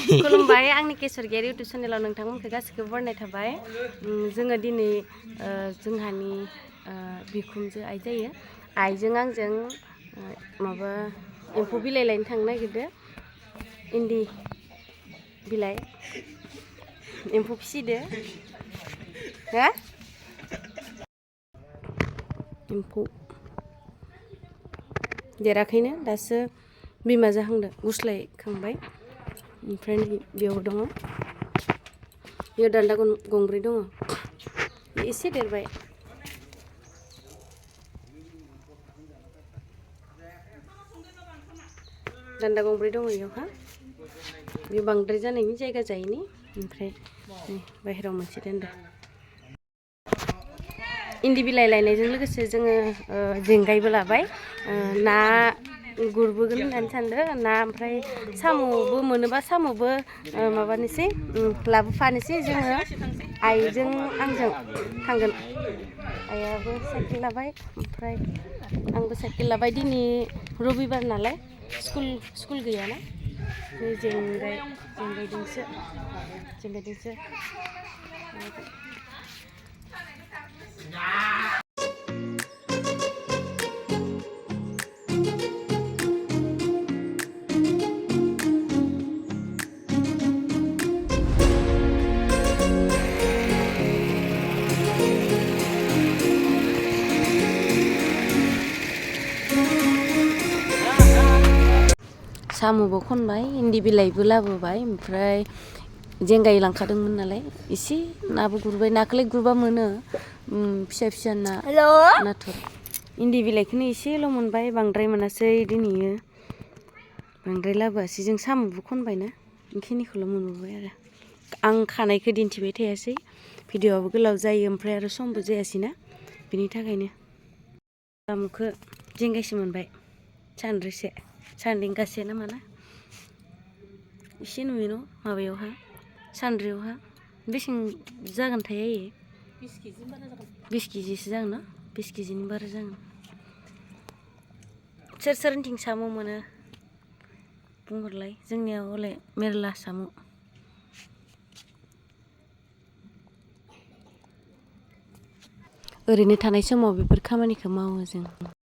खुलुमबाय आंनि केसरगियारि इउटुब चेनेलाव नोंथांमोनखौ गासिखौबो बरायनाय थाबाय। जोङो दिनै जोंहानि बिखुनजो आइ जायो। आइजों आंजों माबा एम्फौ बिलाइ लायनो थांनो नागिरदो। इन्दि बिलाइ एम्फौ फिसिदो हा एम्फौ देराखैनो दासो बिमा जाहांदों गुस्लायखांबाय। ओमफ्राय बेयाव दङ, बेयाव दान्दा गंब्रै दङ, एसे देरबाय। दान्दा गंब्रै दङ बेयावहा, बे बांद्राय जानायनि जायगा जायैनि। ओमफ्राय बाहेरायाव मोनसे दोनदो। इन्दि बिलाइ लायनायजों लोगोसे जोङो जेंगायबो लाबाय। ना गुरबोगोन होननानै सानदों ना, ओमफ्राय साम'बो मोनोबा साम'बो माबानोसै लाबोफानोसै जोङो आइजों आंजों थांगोन। आइयाबो साइकेल लाबाय, ओमफ्राय आंबो साइकेल लाबाय। दिनै रबिबार नालाय स्कुल गैयाना, जेंगायदोंसो साम'बो खनबाय, इन्दि बिलाइबो लाबोबाय, ओमफ्राय जेंगाय लांखादोंमोन नालाय एसे नाबो गुरबाय। नाखौलाय गुरबा मोनो, फिसा फिसा ना नाथुर। इन्दि बिलाइखौनो एसेल' मोनबाय, बांद्राय मोनासै दिनैयो, बांद्राय लाबोआसै। जों साम'बो खनबायना, बेखिनिखौल' मोनबोबाय आरो। आं खानायखौ दिन्थिबाय थायासै, भिडिअ'आबो गोलाव जायो, ओमफ्राय आरो समबो जायासैना, बिनि थाखायनो। साम'खौ जेंगायसे मोनबाय, सानरिंगासे ना माना एसे नुयो न' माबायावहा सान्द्रियावहा। बेसेबां जागोनथाय आयै? 20 केजिसो जागोन ना? 20 केजिनि बारा जागोन। सोर सोरनिथिं साम' मोनो बुंहरलाय। जोंनियाव हले मेरला साम'। ओरैनो थानाय समाव बेफोर खामानिखौ मावो जों।